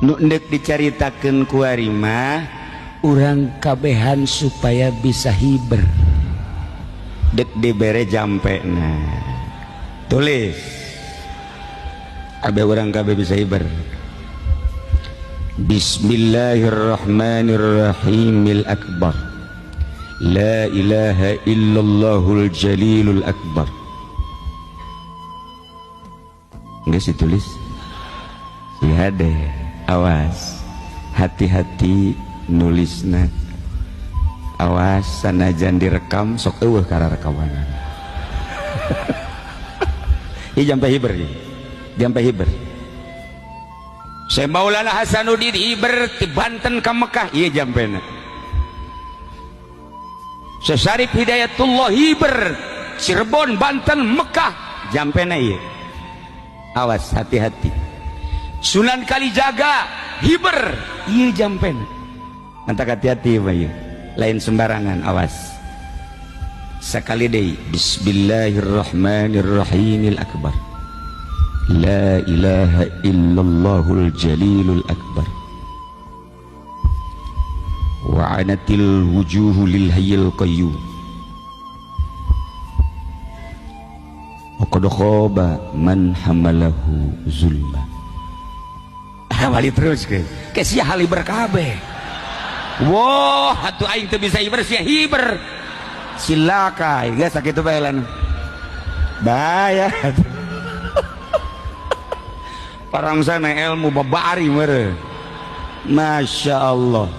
Nu endek dicaritakeun ku ari mah urang kabehan supaya bisa hiber. Dek dibere jampena. Tulis. Abe urang kabeh bisa hiber. Bismillahirrahmanirrahimil akbar. La ilaha illallahul jalilul akbar. Geus ditulis. Lihat deh, awas, hati-hati nulisna. Awas sanajan direkam sok eueuh kararekawanan. Ieu jampe hiber ieu. Jampe hiber. Syekh Maulana Hasanuddin hiber ti Banten ka Mekah ieu jampena. Syekh Syarif Hidayatullah hiber Cirebon, Banten, Mekah jampena ieu. Awas hati-hati. Sunan Kalijaga hiber ieu jampena. Mantak hati-hati mah ieu. Lain sembarangan, awas. Sekali deui, bismillahirrahmanirrahimil akbar. La ilaha illallahul jalilul akbar. Wa anatil wujuhu lil hayyil qayyum. Wa qad khaba man hamalahu zulma. Wali terus ke. Ke sia haliber kabeh. Wah, atuh aing teu bisa hiber sia hiber. Silaka, geus sakitu bae lan. Bahaya. Parang sana ilmu babari mere. Masya Allah.